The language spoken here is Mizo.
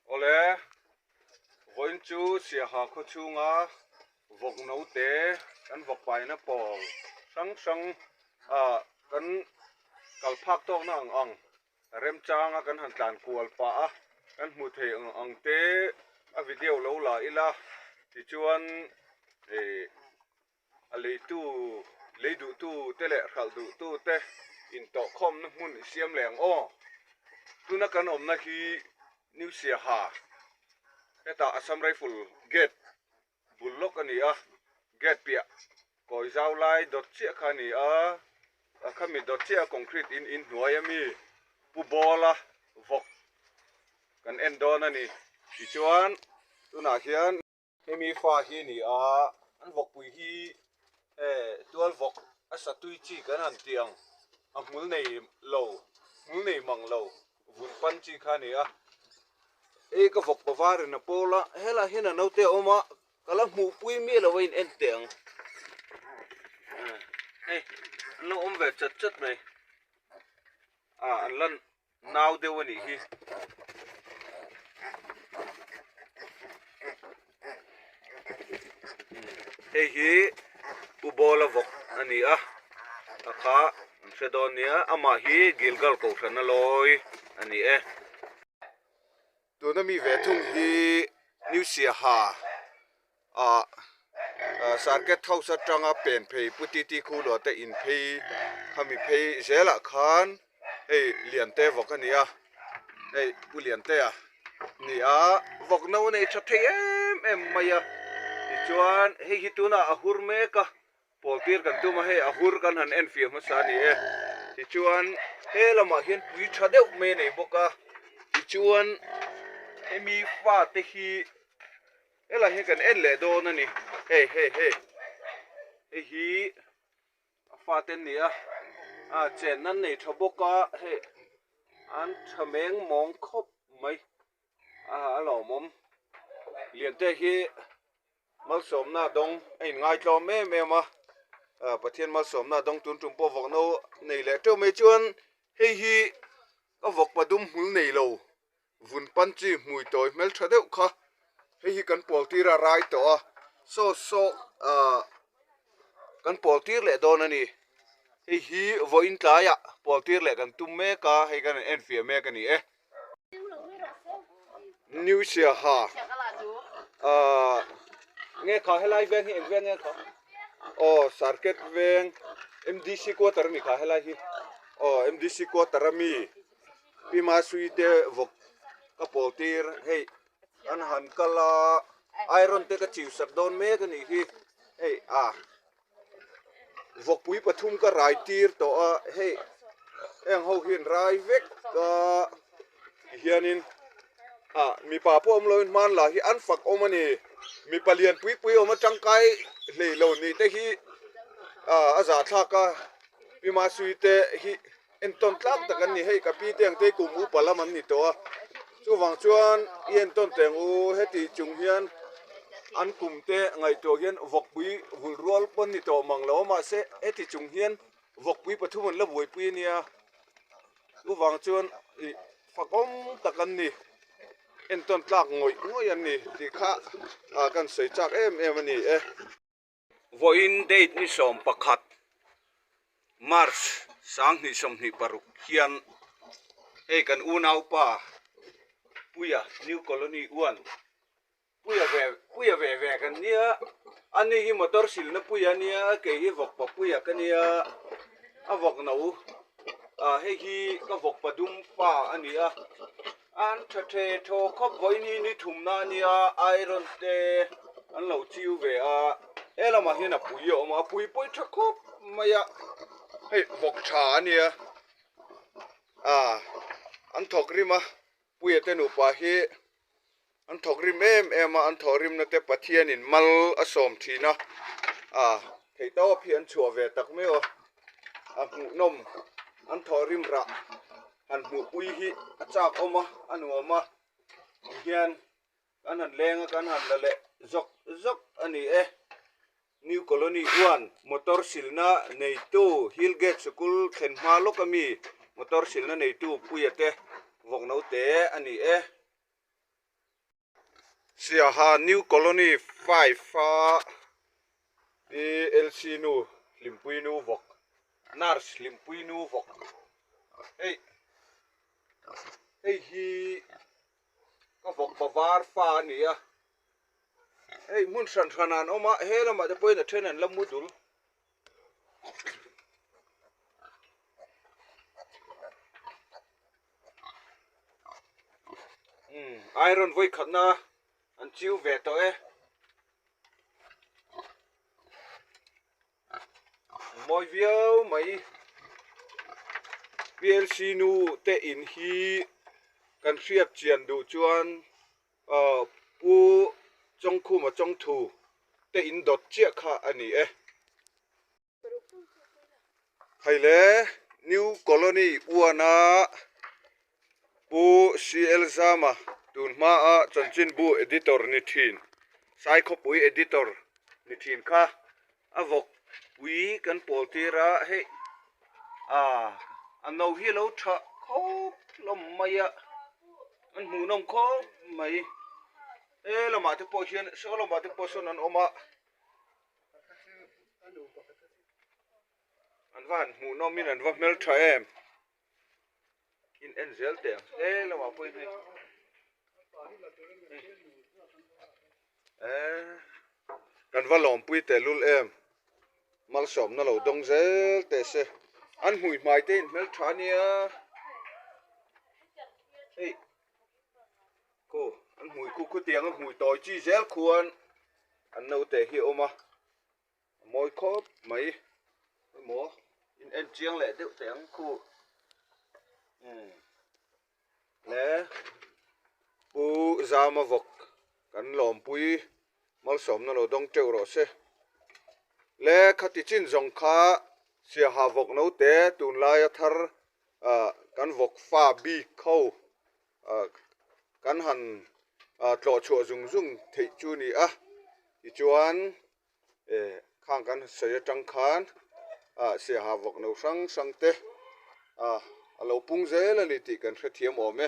Awle, vawiin chu Siaha khaw chhunga vawk note kan vawk paina pawl hrang hrang ah kan kal phak tawkna ang ang remchanga kan han tlan kual pah a, kan hmuh theih ang ang te a video lo la ila tichuan ih A leitu, lei duhtu te leh hralh duhtu te intawhkhawmna hmun i siam leh ang aw. Tuna kan awmna hi New Siaha, hetah Assam Rifle gate bul lawk a ni a, gate piah kawi zau lai dawt chiah kha a ni a, a khami dawt chiah a concrete in inhnuai a mi Pu Bawla vawk kan en dawn a ni. Tichuan tunah hian. Hemi fa hi a ni a, an vawkpui hi tual vawk a satui chi kan han tih ang, a hmul nei lo, hmul nei mang lo vun pan chi kha a ni a. Hei ka vawk pavar in a pawl a, helaiah hian a naute a awm a, ka la hmuhpui miah lo a in en teh ang. Hei an lo awm ve chat chat mai, ah an la Nau deuh a nih hi. Hei hi Pu Bawla vawk a ni a, a kha an hre dawn nia, amah hi Gilgal kohhran a lawi a ni e. Tuna mi ve thung hi New Siaha ah Circuit House atanga pen phei Pu Titi Khulua te in phei khami phei zelah khan hei Liante vawk a ni a, hei Pu Liantea ni a, vawk no nei tha thei em em mai a, tichuan hei hi tunah a hur mek a, pawl tir kan tum a, hei a hur kan han en fiah hmasa a ni e, tichuan he lamah hian pui tha deuh mai a nei bawk a, tichuan hemi fate hi. Helai hi kan en leh dawn a ni hei hei hei hei hi a fate an ni a a chenna an nei tha bawk a hei an tha meng mawng khawp mai a a lawmawm Liante hi malsawmna a dawng a inngai tlawm em em a ah Pathian malsawmna a dawng tun tum pawh vawk no nei leh teuh mai chuan hei hi ka vawk padum hmul nei lo. Vun pan chi hmui tawi hmel tha deuh kha hei hi kan pawl tir a rai tawh a saw saw ah kan pawl tir leh dawn a ni hei hi vawiin tlaiah pawl tir leh kan tum mek a hei kan en fiah mek a ni e. New Siaha ah nge kha helai veng hi eng veng nge kha aw Sarket veng MDC quarter a ni kha helai hi aw MDC quarter a mi. Pi Masui te vawk ka pawl tir hei an han kal a iron te ka chiu sak dawn mek a nih hi hei a vawkpui pathum ka rai tir tawh a hei heng ho hian rai vek a tihianin ah mipa pawh awm loin hman lah hi an fak awm a ni mipa lian pui pui awm a tangkai hlei lo nih te hi ah a zahthlak a Pi Masui te hi. Entawn tlak tak an ni hei ka pi te ang te kum upa lam an ni tawh a chuvang chuan i entawn teng u heti chung hian an kum te ngaihtuah hian vawkpui vul rual pawh an ni tawh mang lo a mahse heti chung hian vawkpui pathum an la buaipui a nia chuvang chuan ih fakawm tak an ni entawn tlak ngawih ngawih an ni tih kha ah kan sawi chak em em a ni e. Vawiin date ni 11 March 2026 hian hei kan unaupa Puia New Colony One Puia ve Puia ve ve kan nia ani hi motor silna Puia ania kei hi vawkpa Puia ka nia a vawk no ah hei hi ka vawkpa dum fa a ni a. An tha the thaw khawp vawiin ni thumna a nia iron te an lo chiu ve a he lamah hian a pui a awm a a pui pawh hi tha khawp mai a hei vawk tha a nia ah an thawk rim a puia te nupa hi an thawk rim em em a an thawh rimna te Pathianin mal a sawm thin a ah theihtawp hi an chhuah ve tak meuh a a hmuhnawm an thawh rim rah. Han hmuhpui hi a chak awm a, a nuam a, tihian kan han leng a, kan han la leh zawk zawk a ni e. New Colony one motor silna neitu Hill Gate sikul thlen hma lawk ami motor silna neitu Puia te vawk naute a ni e. Siaha New Colony 5 a PLC nu Hlimpui nu vawk Nurse Hlimpui nu vawk hei hei hi ka vawk pa var fa a ni a hei hmun hran hran ah an awm a he lamah te pawhin a then an la mu dul. Umm iron vawi khatna an chiu ve tawh e. Mawi viau mai PLC nu te in hi kan hriat chian duh chuan ahh pu Chawngkhuma Chawngthu te in dawt chiah kha a ni e. Haile New Colony uana Pu CL Zama tun hmaa chanchinbu editor ni thin, Saikhawpui editor ni thin kha a vawk pui kan pawl tir a, hei ah a no hi a lo tha khawp hlawm mai a, an hmuhnawm khawp mai. He lamah te pawh hian saw lamah te pawh sawn an awm a. An va han hmuh nawm in an va hmel tha em in en zel teh ang he lamah pawh in hei eh kan va lawmpui teh lul em malsawmna lo dawng zel teh se an hmui hmai te in hmel tha ania hei. Khu an hmui khu khutiang a hmui tawi chi zel khuan an naute hi a awm a a mawi khawp mai emaw in en chiang leh deuh teh ang khu umm le pu zama vawk kan lawmpui malsawmna lo dawng teuh rawh se le khati chin zawng kha siaha vawk naute tunlaia thar ah kan vawk fa bik ho ah kan han ah tlawh chhuah zung zung theih chu a ni a tichuan eh khang kan sawi atang khan ah siaha vawk no hrang hrang te ah a lo pung zel a ni tih kan hrethiam awm e.